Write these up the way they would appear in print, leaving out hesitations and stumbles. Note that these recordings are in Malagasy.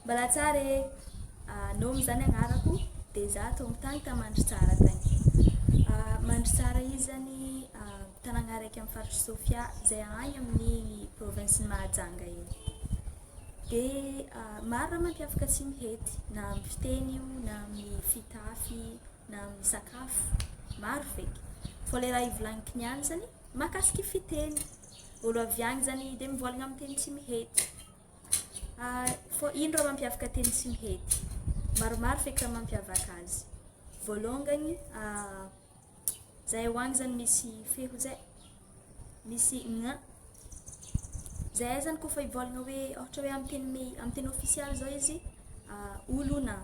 Mbala tsara e! Nômy zany agnarako dia za tompon-tany ta Mandritsara tagny. Mandritsara io zany tanàgna araiky amin'ny faritry Sofia zay agny amin'ny province-n'i Mahajanga igny. Dia maro raha mampiavaka Tsimihety, na amin'ny fiteny io, na amin'ny fitafy, na amin'ny sakafo, maro feky. Fô le raha ivolagniko niany zany mahakasiky fiteny. Olo avy agny zany dia mivôlagna amin'ny teny Tsimihety. Fô ino raha mampiavaka teny Tsimihety? Maromaro feky raha mampiavaka azy. Voalongany, zahay ho agny zany misy feho zay, misy gn. Zahay zany kôfa hivôlagna hoe ôhatra hoe amin'ny teny me- amin'ny teny ofisialy zao izy olona,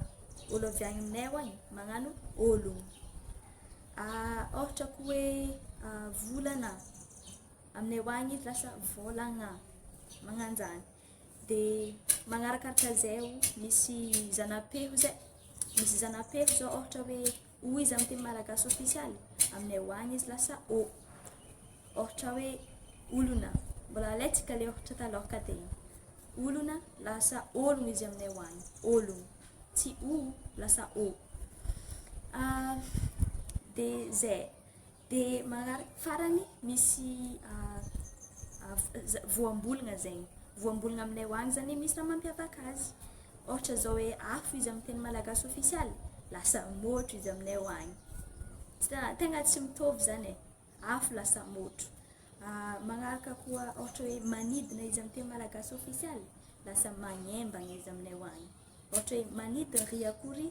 olo avy agny aminay agny magnano ôlogno. Ôhatra koa hoe volana, aminay agny izy lasa vôlagna, magnan'zany. Dia magnarakaraka zay o, misy zana-peho zay, misy zana-peho zao ôhatra hoe o izy amin'ny teny malagasy ofisialy, aminay agny izy lasa ô. Ôhatra hoe olona, mbola alaintsika le ôhatra talôha teo igny. Olona lasa ôlogno izy aminay agny, ôlogno, tsy o lasa ô. Dia zay. Dia magnaraka farany misy voambolagna zegny. Voambolagna aminay agny zany misy raha mampiavaka azy. Ôhatra zao hoe afo izy amin'ny teny malagasy ofisialy, lasa môtro izy aminay agny. Tegna tsy mitovy zany e, afo lasa môtro. Magnaraka koa ôhatra hoe manidina izy amin'ny teny malagasy ofisialy, lasa magnembagna izy aminay agny. Ôhatra hoe manidina ry akory,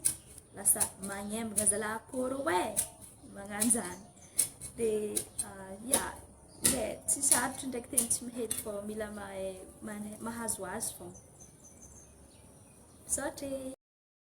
lasa magnembagna zalahy akôry oe, magnan'zany. Dia ya, zay, tsy sarotro ndraiky teny Tsimihety fô mila mahay mahazo azy fôgna. Misaotra e!